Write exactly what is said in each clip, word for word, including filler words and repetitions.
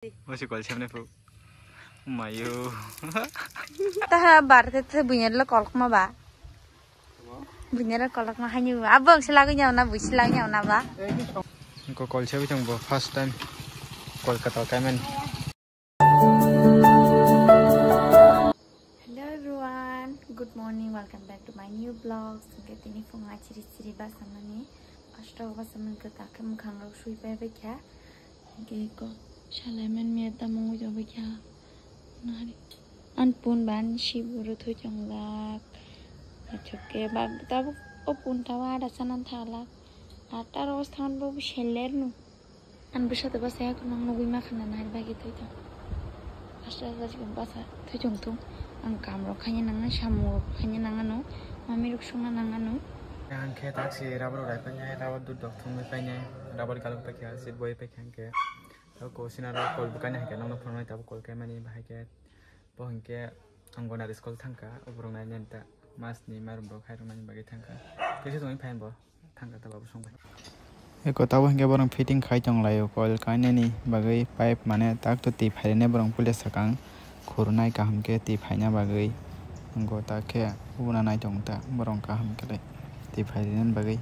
Wasi kol semne pu. Mayo. Taha bar te te bunyar lo kolok ma ba. Bunyar lo kolok ma hanyu. Abang selagui nyau na, bui selagui nyau na ba. Ko kol sebi tong bo first time. Kolkata kaiman. Hello everyone, good morning, welcome back to my new vlog. Hingke tini phung a chiri chiri basa mani, ashta basa mani ke takhe mukhang rok sui pai bai kha. Hingke ko salai man miya tamung ui bai kha. Nari an pun ban si buru thui chonglak. Achuke bab tabuk o pun tawa ada sanan thalak. Ata ros than bo seler nu. Ang bwsa tei bwsaya kwbang nugwi ma khana nai bagwi thwi thang. Asta asta chikon basa thwi thung thung. Ang kam rok khaina nang, samung rok khaina nang ano, mami rok songna nang ano. Ang khe taksi rubber rai painai, rubber dudok thumwi painai, rubber galuk paikha, seat boi paikha ang khe. Tei ko sinaro call bwkani hai khe nokno phone bai tabuk call khaimani bahai khe. Bo hinkhe ang gona school thangkha, oborok nainani ta mas ni marum rok hai rok nani bagwi thangkha. Kisa tongwi phain bo. Thangkha ta babu song bai. Eko tabo hinkhe borok fitting khai tong laio coil kainani bagwi pipe mane tak to twi phairene borok puila swkang khurunai kaham khe twi phaina bagwi. Wngkha ta khe ubuna nai tong ta borok kaham khe twi phairene bagwi.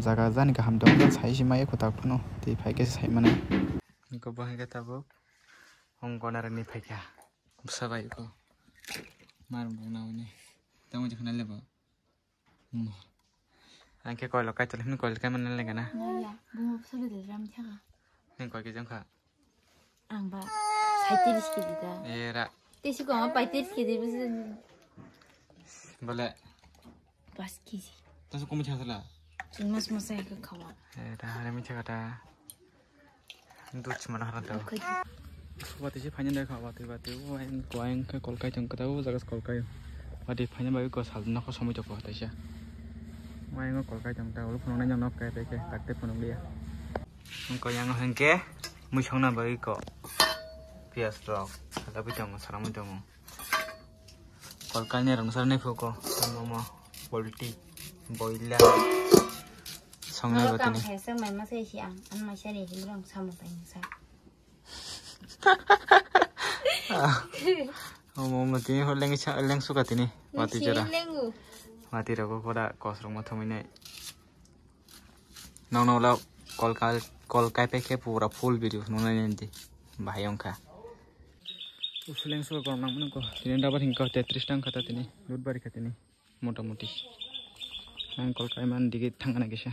Jaga jani kaham tong sai se mai eko tak phano twi phai khe sai mano. Wngkha bo hinkhe tabuk wng gona rani phaikha bwsa bai eko marum rok naui nai tamo jikha nai lebo. Ang khe koilo kaitor hwnwi koilo kaimanna le gana. Naya, bungo bwsa bedel ram thaka. Nang koi kejang kha? Ang ba saitrish kg da. Era. Tei si koma paitrish kg bwsa. Bole. Pas kg. Tasu komi chasala. Chun mas mas ai ka khawa. Era, hare mi chakata. Duch mana hara tao. Watui se phaina dai kha, watui, watui. O ayang, ko ayang khe kolkai tong khe tao, o jaga se kolkai. Watui phaina bai ko sal nokho somoi toko taisa. O ayang kolkai tong tao, ulo phunuknai nok kai pai khe, takte phunukliya. Ko yang hwnkhe, muisongna bai ko. Piyas rok, salabui tongo, salamui tongo. Kolkani rang sarni phuko, momo, poultry, boiler. Songnai bo tini. Kaisa mai ma sai si ang, an mai sai ni himrang samung pai sa. Momo tini ho leng sa, leng suka tini. Mati jora. Mati rogo koda kosrok ma thumui nai. Nokno ulo kol kai, kol kai pai khe pura full video nuknai nai di. Bahai wngkha. Usuleng suka gorok nang mano ko. Tini dabar hingka tetris tang kha ta tini. Lut bari kha tini. Mota moti. Ang kol kai man digi thang na kisa.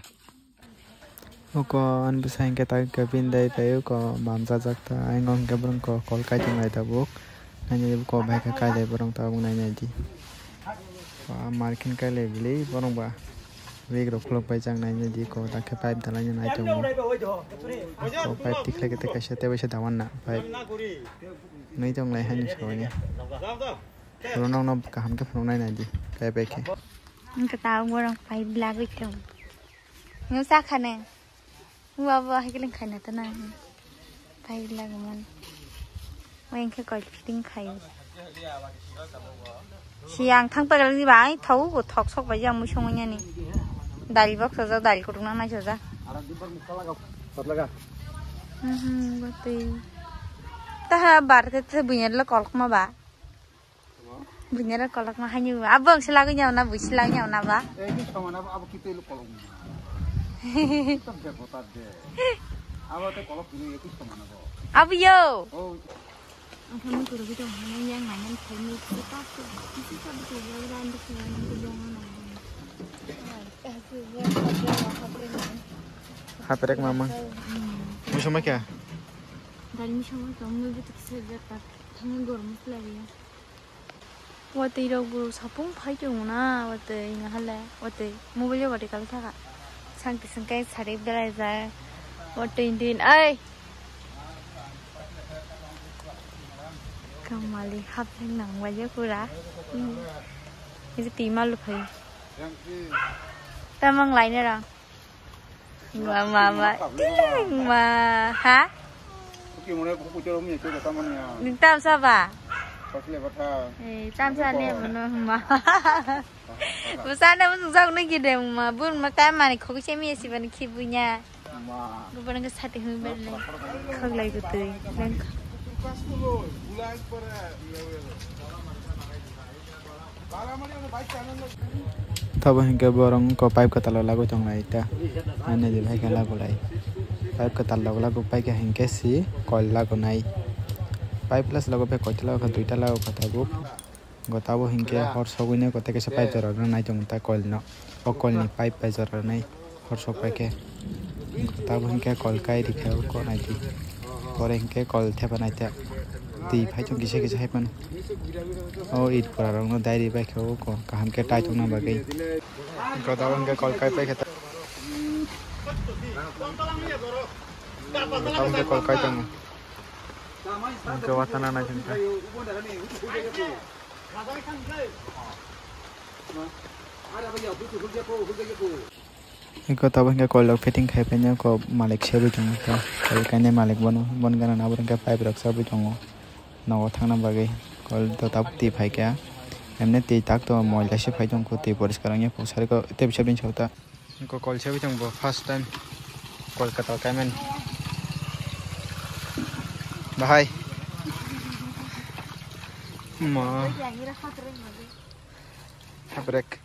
Oko an bwsa hingke ta kabin dai pai oko manjajak ta. Ang hingke borong ko kol kai tong lai tabuk. Nai nai ko bai kha kai lai borong tabuk nai nai di. Ba markin kai lai bili borong ba. Wig rok khuluk pai chang nai nai di ko, dakhe pipe dalai nai tongo. Ko pipe tikhlai khe kaisa tei waisa dawan na pipe. Nui tong lai hani soi ni. Oro nokno kaham khe phunuk nai nai di kai pai khe. Wngkha ta borok pipe lagwi tong. Nung sa kha ne? Wa wa hai khe khaina ta na. Pipe lagwi man. Wa wngkhe koi fitting khai. Si ang thang pagal ni bai thau bo thok sok bai yang musung nya ni. Dal box sa dal kutung na nai sa. Mhm, batwi. Taha bar te te bunyar lo kol kuma ba. Bunyara kolok ma hanyu. Abo ang silagwi nyauna, bui silagwi nyauna ba. Eki samana abo, abo kitu ilo kolok ma. Tam de bota de. Abo te kolok kini eki samana bo. Abo yo. Oh. Ang khamu kuru bito hana yang nanya thai ni kita tu. Kisi sabi tu ya ran tu ya ni tu dong na. Haprek mamang. Musoma kya? Dal musoma kya? Mui bito kisa jata. Thang gor musla ya. Watwi rok bo sapung phai tongo na, watwi nahale, watwi mobile o watwi kal thaka. Sang kising kai sari belai jai. Watwi din ai. Kamali hapeng nang waje pura. Hmm. Ini tima lu phai. Tamang lainai rang. Ma, ma, ma. Ting, ma. Ha? Oke, mone buku coro mi itu kata mania. Ning tam sa ba? Pasle bata. Eh, tam sa ne mano ma. Busa na musung sa ne gide ma. Bun ma kai mani khoki se mi si ban khibunya. Goborang ke sati humi beri lai. Khaglai gutui. Lengkha. Tabo hinkhe borok wngkha pipe kwtal o lagwi tonglai ta. Ani di bai khe lagulai. Pipe kwtal rok laguk pai khe hinkhe si coil lagunai. Pipe plus laguk pai koitala khe duitala o khe tabuk. Go tabo hinkhe hor sogwini kote kaisa pipe jora rwnai tongo ta coil no. O coil ni pipe bai jora rwnai hor sok pai khe. Tabo hinkhe coil kai rikha o ko naidi. Pore hinkhe coil thepa naita. Twi phai chong kisa kisa hai mano. O it pura rok no dai ribai khe o ko kaham khe tai tongna bagwi. Go tabo hinkhe coil kai pai khe ta. Tabo hinkhe coil kai tongo. Hinkhe watana nai tongkha. Eko tabuk hinkhe coil rok fitting khai painai eko malik sebwi tongo. Coil kainai malik bono, boni gana abo hinkhe pipe rok sebwi tongo. Nogo thangna bagwi coil to tabuk twi phaikha. Emni twi tak to moila se phai tongkho, twi poriskar wngya kho sarikho tei bisap din sota. Eko coil sebwi tong bo first time coil kwtal kaimani. Bahai. Ma. Habrek.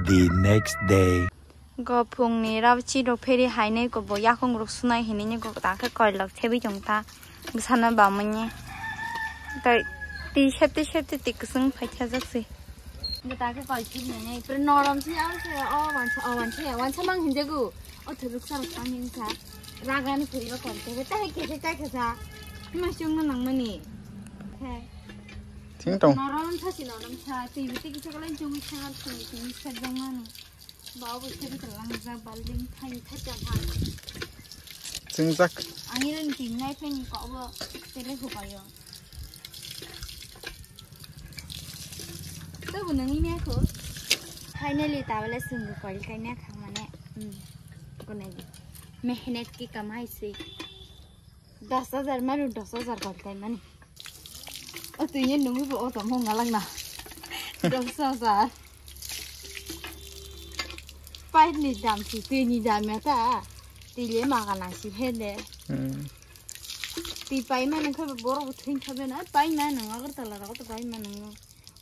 The next day. Go phungni rab chi rok pheri hainai ko bo yakung rok sunai hinui ni go ta khe coil rok sebwi tong ta. Bwsano bamani. Tai twi sep twi sep twi twi kwchwng phai thajak se. Gata khe koi thik nai, pre norom se, ang se, o wansa, o wansa, wansa mang hinjago. O thuruk sa rok tang hinsa. Raga ni thuri ba kon te, ta hai khe, ta khe sa. Ma chung no nang mani. He. Thing tong. Norom sa si norom sa, twi bi twi kisa kala chung sa, twi twi sa jong mani. Ba bo se bi lang ja, balding thai thai ja ha. Chingjak. Ang iron tin nai phai ni ko bo tele hu ba yo. Tobo nangwi maya kho. Finally, tabale chwng bo coil kaina kha mane. Hmm. Gonai di. Mehnat ki kamai se. Das hajar manu das hajar coil kai mani. O twi ye nungwi bo o tamo ngalak na. Das hajar. Pipe ni dam si, twi ni dam ya ta. Twi le ma kana si he de. Hmm. Twi pai mani kha borok bo thwin thabe na. Pai ma nang Agartala rogo to pai ma nang.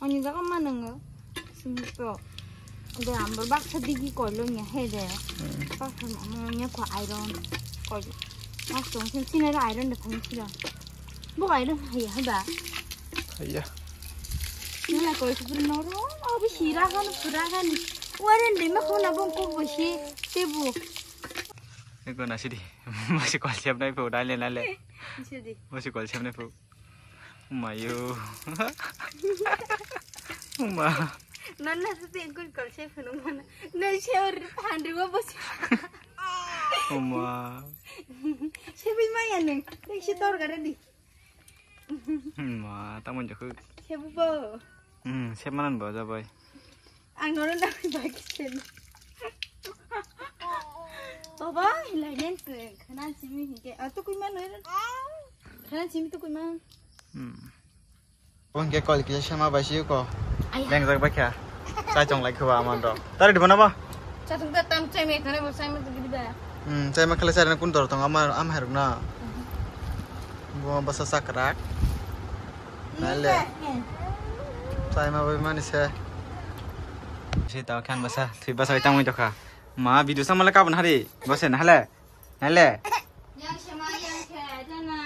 Ani jaga ma nang. Sumito. De ambo baksa digi koilo nya he de. Hmm. Baksa ma nya ko iron. Koilo. Mas tong sin sin iron de phang sila. Bo iron hai ha ba. Haiya. Nila koi kubur noro. Abi sira kan pura kan. Waren de ma khona bong ko bo si. Tebu. Eko nasidi. Masi kol siap nai po, dale nale. Sidi. Masi kol siap nai po. Mayo. Uma. Nana sete engkol kol siap nung mana. Na siap handri wa bos. Uma. Siap maya nung. Nung si tor gara di. Ma, tamo jokho. Sebo bo. Hmm, sep manan bo jabai. Ang nono na bai kisen. Baba, hilai nen se, khana simi hike. A, tukui ma noira. Khana simi tukui ma. Hmm. Bong ke kol kisa sama bai si ko. Ai. Leng jak bai kha. Chai chong lai kho ba amon ro. Tari di bono ba? Chatung ta tam chai me khana bo chai me gidi ba. Hmm, chai ma khala chai na kun dor tong ama am heruk na. Bo basa sakrak. Nale. Chai ma bai mani se. Si ta khan basa, thui basa tang mui dokha. Ma video sama le kabun hari. Bose na hale. Nale. Yang sama yang khe jana.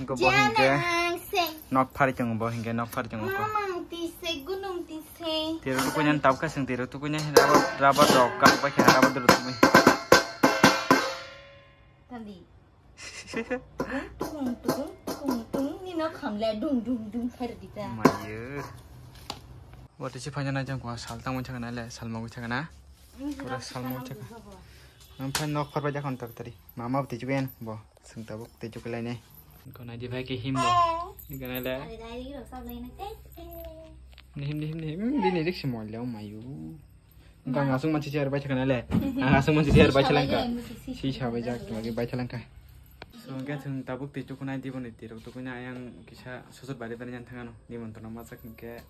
Engko bo hingke. Jana se. Nok phari tongo bo hingke, nok phari tongo ko. Mamang ti se, gunung ti se. Tiro tukunya tabka sing tiro tukunya rubber, rubber rok kang pai khe rubber dor tumi. Tadi. Tukung, tukung, tukung, tukung, ni nok hamle dung, dung, dung, phari dita. Mayo. Bo tisi phanya na jang ko sal tang mui thakna le, sal mogwi thakna. Pura sal mogwi thakna. Ang phan nok phar bai jakon tak tari. Mama bo tisi ben bo. Sung tabuk tei chukilai ne. Ko nai di bai ke him bo. Ni kana le. Ari dai ri rok sab lai na te te. Ni him, ni him, ni him. Hmm, bini rik si mol le, oh mayo. Ang asung manchi chair bai thakna le. Ang asung manchi chair bai thalangka. Si sabai jak, lagi bai thalangka. So, hingke chwng tabuk tei chukunai diboni twi rok tukuina ayang kisa sosot bari bari yang thangano. Nimontron masa hingke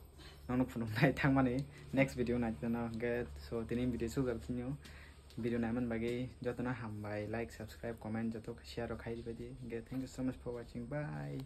nokno phunuknai thangmani next video nai tano hingke so tini video sujak sinyo. Video naiman bagwi jotono hambai, like, subscribe, comment joto share rok khai dibaidi. Thank you so much for watching. Bye.